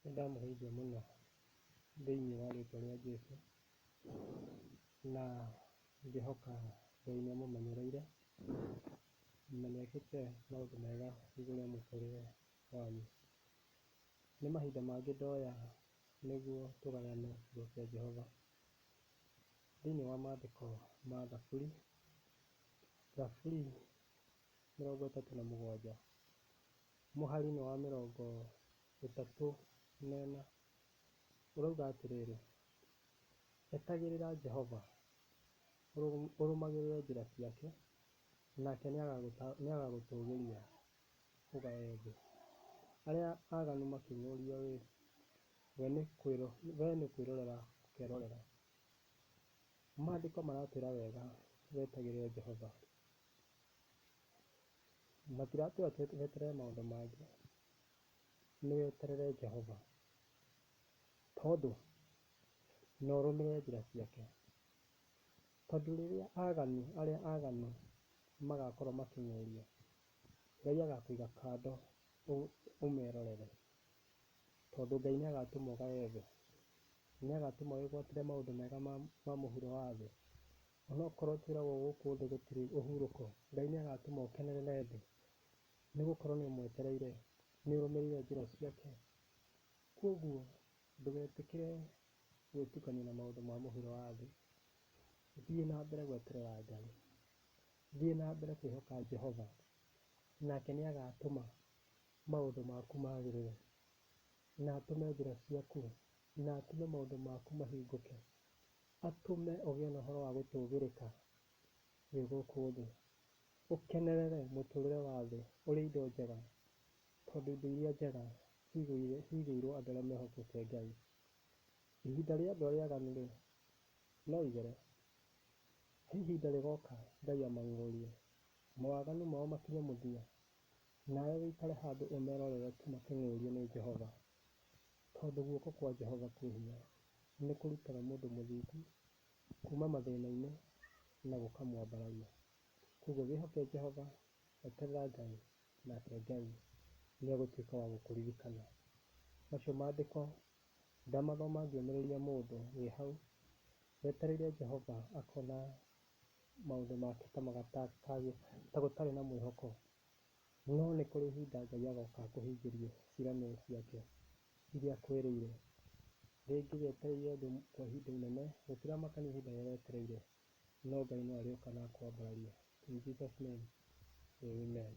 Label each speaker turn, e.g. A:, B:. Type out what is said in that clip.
A: Nĩndamũgeithia mũno thĩiniĩ wa rĩtwa rĩa Jesũ, na ngĩhoka Ngai nĩamũmenyereire na nĩekĩte maũndũ mega igũrũ rĩa mũtũrĩre wanyu. Nĩ mahinda mangĩ ndoya nĩguo tũgayane kiugo kĩa Jehova. Thĩiniĩ wa mandĩko ma Thaburi, Thaburi 37, mũhari-inĩ wa 34 ũrauga atĩrĩrĩ, etagĩrĩra Jehova, ũrũmagĩrĩre njĩra ciake, nake nĩagagũtũũgĩria ũgae thĩ. Arĩa aganu makĩng'ũrio-rĩ, we nĩ kwĩrorera ũkerorera. Maandĩko maratwĩra wega wetagĩrĩre Jehova. Matiratwĩra weterere maũndũ mangĩ, nĩ weterere Jehova, tondũ na ũrũmĩrĩre njĩra ciake. Tondũ rĩrĩa aganu, arĩa aganu magakorwo makĩng'ũrio, Ngai agakũiga kando ũmerorere. Tondũ Ngai nĩ agatũma ũgae thĩ, nĩ agatũma wĩgwatĩre maũndũ mega ma mũhuro wa thĩ. Onokorwo twĩragwo gũkũ thĩ gũtirĩ ũhurũko, Ngai nĩ agatũma ũkenerere thĩ, nĩ gũkorwo nĩ ũmwetereire, nĩ ũrũmĩrĩire njĩra ciake. Koguo ndũgetĩkĩre gwĩtukania na maũndũ ma mũhuro wa thĩ. Thiĩ na mbere gweterera Ngai, thiĩ na mbere kwĩhoka Jehova, nake nĩ agatũma maũndũ maku magĩrĩre, na atũme njĩra ciaku, na atũme maũndũ maku mahingũke, atũme ũgĩe na ũhoro wa gũtũgĩrĩka wĩ gũkũ thĩ, ũkenerere mũtũrĩre wa thĩ ũrĩ indo njega, tondũ indo iria njega cigĩirwo andũ arĩa mehokete Ngai. Ihinda rĩa andũ arĩa aganu-rĩ, no igere. He ihinda rĩgoka Ngai amang'ũrie, mawaganu mao makinye mũthia, nawe wĩikare handũ ũmerorere tu makĩng'ũrio nĩ Jehova. Tondũ guoko kwa Jehova kwĩ hinya, nĩ kũrutaga mũndũ mũthingu kuma mathĩna-inĩ na gũkamwambararia. Koguo wĩhoke Jehova, eterera Ngai, nake Ngai nĩ egũtuĩka wa gũkũririkana. Macio mandĩko ndamathoma ngĩũmĩrĩria mũndũ wĩ hau, wetereire Jehova akona maũndũ make ta gũtarĩ na mwĩhoko. No nĩ kũrĩ ihinda Ngai agoka akũhingĩrie ciĩranĩro ciake iria akwĩrĩire. Rĩngĩ wetereire ũndũ kwa ihinda inene, gũtiramakania ihinda rĩrĩa wetereire, no Ngai no arĩũka na akwambararie. In Jesus name, amen.